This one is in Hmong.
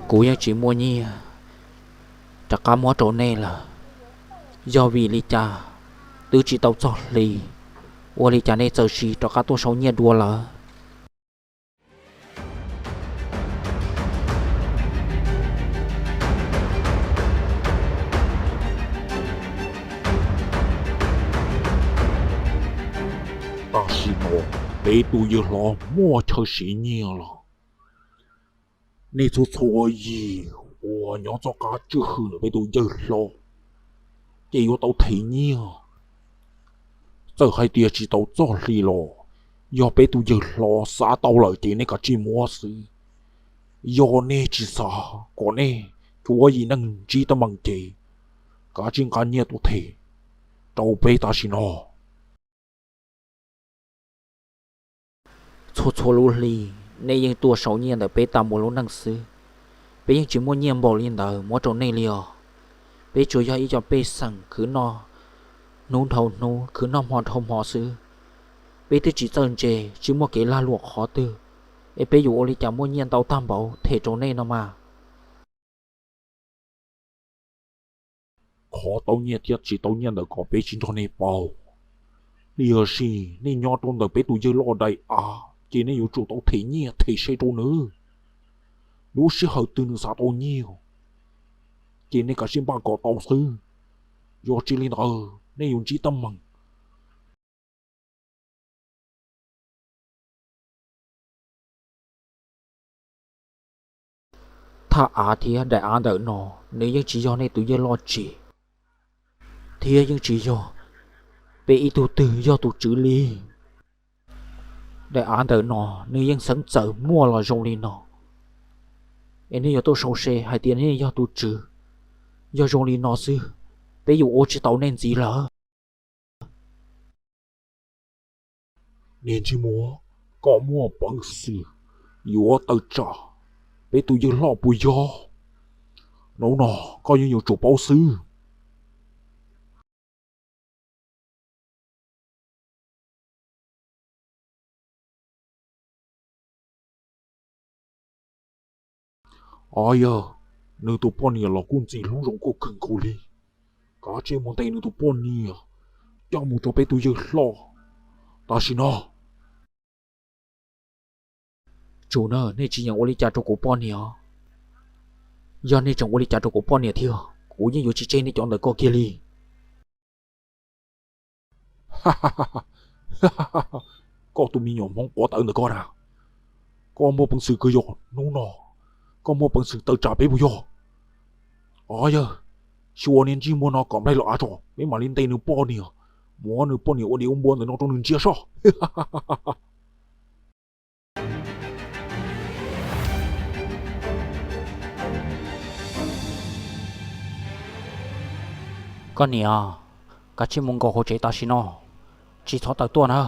Kuv yeej tsis muaj nyiaj rov qab muab rau nej lawm. Yog vim li cas twb tsis tau txog hli, ua li cas nej txawm sim rov qab tuaj sau nyiaj dua lawm? Tam sim no peb tus yawg hlob muaj chaw siv nyiaj lawm. Nej txhua txhua yim uas nyob txoj qab tswj hwm ntawm peb tus yawg hlob ces yuav tau them nyiaj. Txawm hais tias tsis tau txoj hli los yog peb tus yawg hlob xav tau lawm ces nej kav tsij muab xwb. Yog nej tsis xav kom nej tsuav yim neej ntsib teeb meem ces kav tsij nqa nyiaj tuaj them rau peb tam sim no. Txhua txhua lub hli nej yeej tuaj sau nyiaj ntawm peb tag npaum lub neej xwb. Peb yeej tsis muaj nyiaj npaum li ntawd muab rau nej li os. Peb tsuas yog ib co pej xeem khwv noj hnub dhau hnub, khwv noj hmo dhau hmo xwb. Peb twb tsis txawj ntse, tsis muaj kev lag luam qhov twg, es peb yuav ua li cas muaj nyiaj ntau tag npaum them rau nej no mas? Qhov tau nyiaj thiab tsis tau nyiaj ntawd kom peb tsis nrog nej paub. Tiam sis nej nyob rau ntawm peb tus yawg loj daim av ces nej yuav tsum tau them nyiaj them se rau nws. Lub sij hawm twg nws xav tau nyiaj ces nej kav tsij npaj kom tau xwb. Yog tsis li ntawd nej yuav ntsib teeb meem. Thaj av thiab daim av ntawm no, nws yeej tsis yog nej tus yawg loj tsim, thiab yeej tsis yog peb ib tug twg yog tus tswv li. Daim av ntawm no nws yeej xeeb txawm muaj los zoo li no, es nej yuav tuaj sau se hais tias nej yog tus tswv. Yog zoo li no xwb, peb yuav ua tsis tau nej ntxiv lawm. Niag ntsej muag, koj muaj peev xwm yuav tawm tsam peb tus yawg hlob puas yog? Hnub no koj yeej yuav tsum paub xwb. Os yawg, nws tus poj niam los kuj ntxim hlub zoo nkauj kawg nkaus li. Kav tsij mus ntes nws tus poj niam coj mus rau peb tus yawg hlob tam sim no. Tsum na, nej tsis nyeem ua li cas rau kuv poj niam. Yog nej tseem ua li cas rau kuv poj niam thiab, kuv yeej yuav tsis tseg nej cov ntawm ko kiag li. Koj tus me nyuam hmoov quav tawv ntawm koj na, koj muaj peev xwm kawg yog hnub no koj muaj peev xwm tawm tsam peb puas yog? Os yawg, xyuas niag ntsej muag no kom nplaig los av tso, peb mam li ntes nws poj niam, muab nws poj niam ua dev ua npua ntawm no rau nws ntsia soj. Koj niam, kav tsij mus nkaum hauv tsev tam sim no, tsis txhob tawm tuaj na.